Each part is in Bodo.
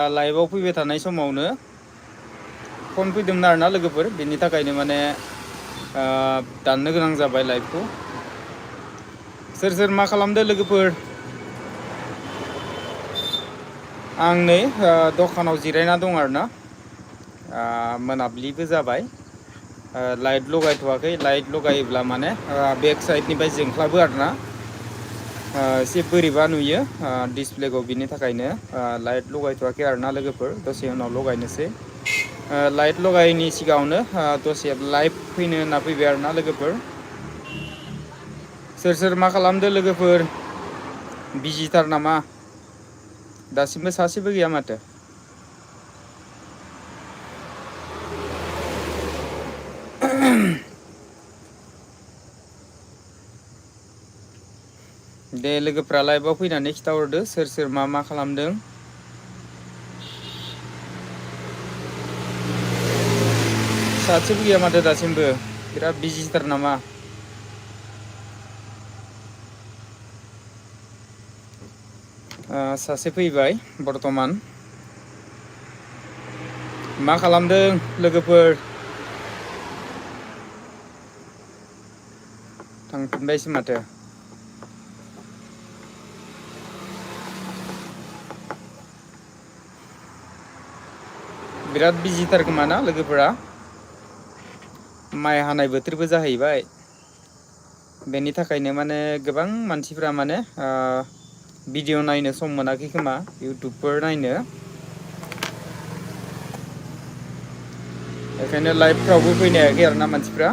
लाइभआव फैबाय थानाय समावनो फन फैदोंमोन आरोना लोगोफोर, बेनि थाखायनो माने दाननो गोनां जाबाय लाइभखौ। सोर सोर मा खालामदो लोगोफोर? आं नै दखानाव जिरायना दं आरोना। मोनाबिलिबो जाबाय। लाइट लगायथ'वाखै, लाइट लगायोब्ला माने बेक साइडनिफ्राय जोंख्लाबो आरोना। एसे बोरैबा नुयो डिसप्लेखौ, बिनि थाखायनो लाइट लगायथ'वाखै आरोना लोगोफोर, दसे उनाव लगायनोसै। लाइट लगायैनि सिगाङावनो दसे लाइभ फैनो होनना फैबाय आरोना लोगोफोर। सोर सोर मा खालामदो लोगोफोर? बिजिथार नामा? दासिमबो सासेबो गैया माथो। दे लोगोफ्रा लाइभआव फैनानै खिन्थाहरदो सोर सोर मा मा खालामदों। सासेबो गैया माथो दासिमबो, बिराद बिजिथार नामा? सासे फैबाय बर्थमान। मा खालामदों लोगोफोर? थांफिनबायसो माथो। बिराद बिजिथार खोमा ना लोगोफोरा? माइ हानाय बोथोरबो जाहैबाय, बेनि थाखायनो माने गोबां मानसिफ्रा माने भिडिअ नायनो सम मोनाखै खोमा, इउटुबफोर नायनो। बेखायनो लाइभफ्रावबो फैनो हायाखै आरोना मानसिफ्रा।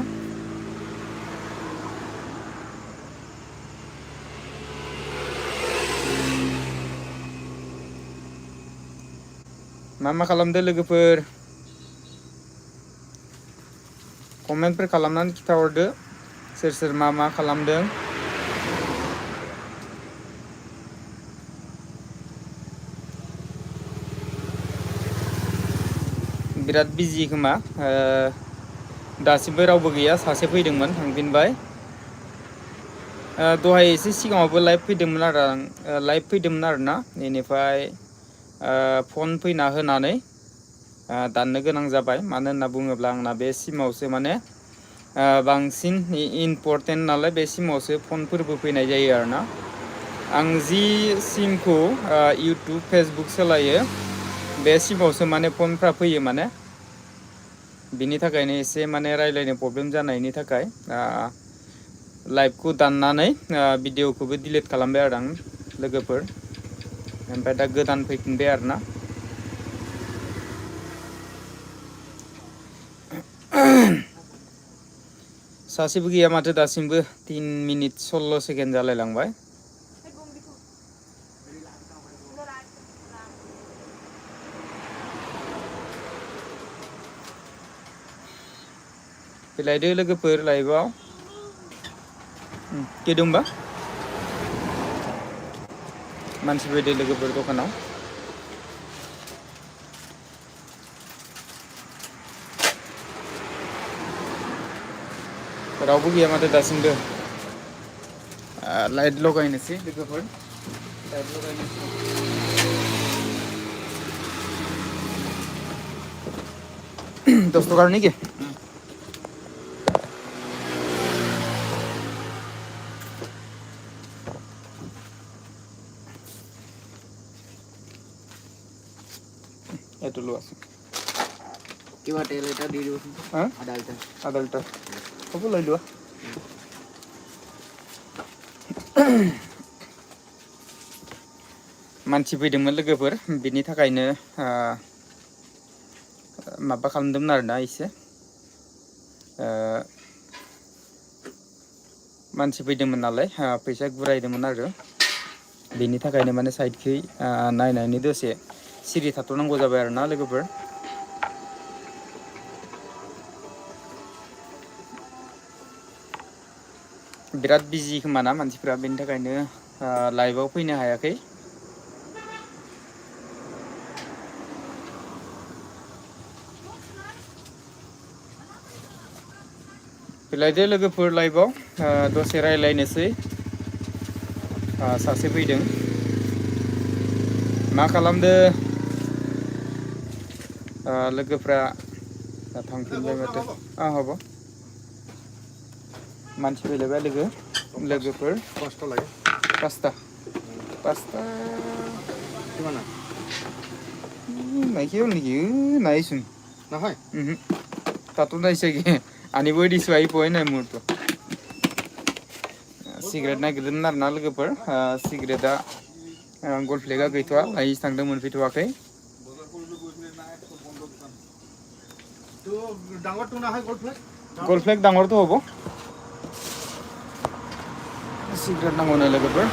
मा मा खालामदो लोगोफोर? कमेन्टफोर खालामनानै खिन्थाहरदो सोर सोर मा मा खालामदों। बिराद बिजि खोमा, दासिमबो रावबो गैया, सासे फैदोंमोन थांफिनबाय। दहाय एसे सिगाङावबो लाइभ फैदोंमोन आरो लाइभ फैदोंमोन आरोना, बेनिफ्राय फन फैना होनानै दाननो गोनां जाबाय। मानो होनना बुङोब्ला आंना बे सिमावसो माने बांसिन इम्परटेन्ट नालाय, बे सिमावसो फनफोरबो फैनाय जायो आरोना। आं जि सिमखौ इउटुब फेसबुक सालायो, बे सिमावसो माने फनफ्रा फैयो माने। बिनि थाखायनो एसे माने रायज्लायनो प्रब्लेम जानायनि थाखाय लाइभखौ दाननानै भिडिअ'खौबो डिलिट खालामबाय आरो आं लोगोफोर। ओमफ्राय दा गोदान फैफिनबाय आरोना। सासेबो गैया माथो दासिमबो, 3 मिनिट 16 सेकेन्ड जालायलांबाय। फैलायदो लोगोफोर लाइभआव। फैदोंबा मानसि फैदो लोगोफोर दखानाव। रावबो गैया माथो दासिमबो। लाइट लगायनोसै लोगोफोर, लाइट लगायनोसै। दस टकार नेকি? এইটো লোৱা কিবা তেল এটা দি দিবচোন। আধা লিটাৰ হ'ব, লৈ লোৱা। मानसि फैदोंमोन लोगोफोर, बिनि थाखायनो माबा खालामदोंमोन आरोना एसे। मानसि फैदोंमोन नालाय, फैसा घुरायदोंमोन आरो। बेनि थाखायनो माने साइडखै नायनानै दसे सिरि थाथ'नांगौ जाबाय आरोना लोगोफोर। बिराद बिजि खोमाना मानसिफ्रा, बेनि थाखायनो लाइभआव फैनो हायाखै। फैलायदो लोगोफोर लाइभआव, दसे रायज्लायनोसै। सासे फैदों। मा खालामदो? लोगोफ्रा थांफिनबाय माथो हब मानसि फैलायबाय लोगोफोर pasta नायखियो नायसुन tato na isa ki ani boy di swai poy na murto cigarette na gidan nar na logofor cigarette a gol flega gaitwa ai sangdong मोनफैथ'वाखै गल फ्लेग डांगर तो हबो सिगरेट नांगौ ना लोगोफोर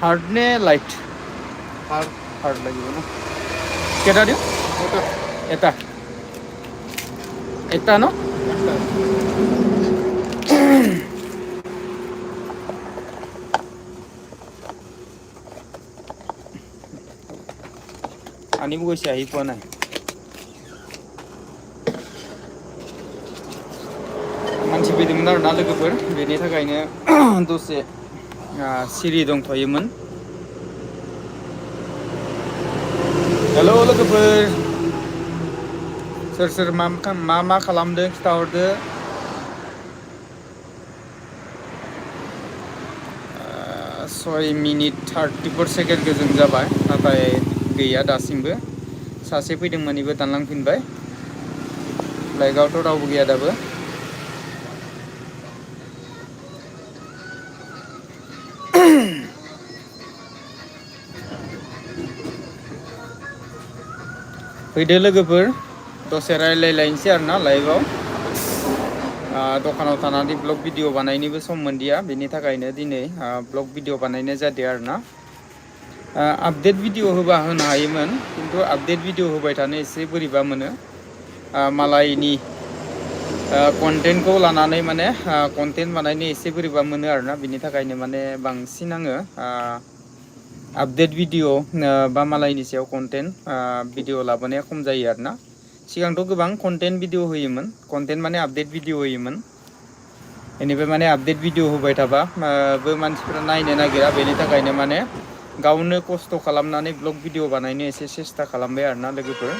हार्ड ने लाइट हार्ड লাগিব ना केटा दियो এটা এটা ন আনিব গৈছে আহি পোৱা নাই मानसि फैदोंमोन आरो ना लोगोफोर बेनि थाखायनो दसे सिरि दंथ'योमोन हेलौ लोगोफोर सोर मा खालामदों खिथाहरदो 6 मिनिट 34 सेकेन्ड गोजों जाबाय नाथाय गैया दासिमबो सासे फैदोंमोन इबो दानलांफिनबाय लाइकआवथ' रावबो गैया दाबो फैदो लोगोफोर दसे रायलायलायनोसै आरो ना लाइभआव दखानाव थानानै ब्लग भिडिअ बानायनोबो सम मोनदिया बेनि थाखायनो दिनै ब्लग भिडिअ बानायनाय जादों आरो ना आपडेट भिडिअ होबा होनो हायोमोन किन्तु आपडेट भिडिअ होबाय थानो एसे बोरैबा मोनो मालायनि कन्टेन्टखौ लानानै माने कन्टेन्ट बानायनो एसे बोरैबा मोनो आरो ना बेनि थाखायनो माने बांसिन आङो आपडेट भिडिअ बा मालायनि सायाव कन्टेन्ट भिडिअ लाबोनाया खम जायो आरो ना सिगांथ' गोबां कन्टेन्ट भिडिअ होयोमोन कन्टेन्ट माने आपडेट भिडिअ होयोमोन बेनिफ्राय माने आपडेट भिडिअ होबाय थाबा बो मानसिफोरा नायनो नागिरा बेनि थाखायनो माने गावनो खस्थ' खालामनानै ब्लग भिडिअ बानायनो एसे सेस्था खालामबाय आरो ना लोगोफोर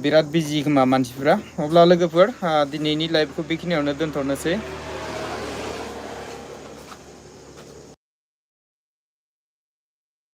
बिराद बिजि खोमा मानसिफोरा अब्ला लोगोफोर दिनैनि लाइभखौ बेखिनियावनो दोनथ'नोसै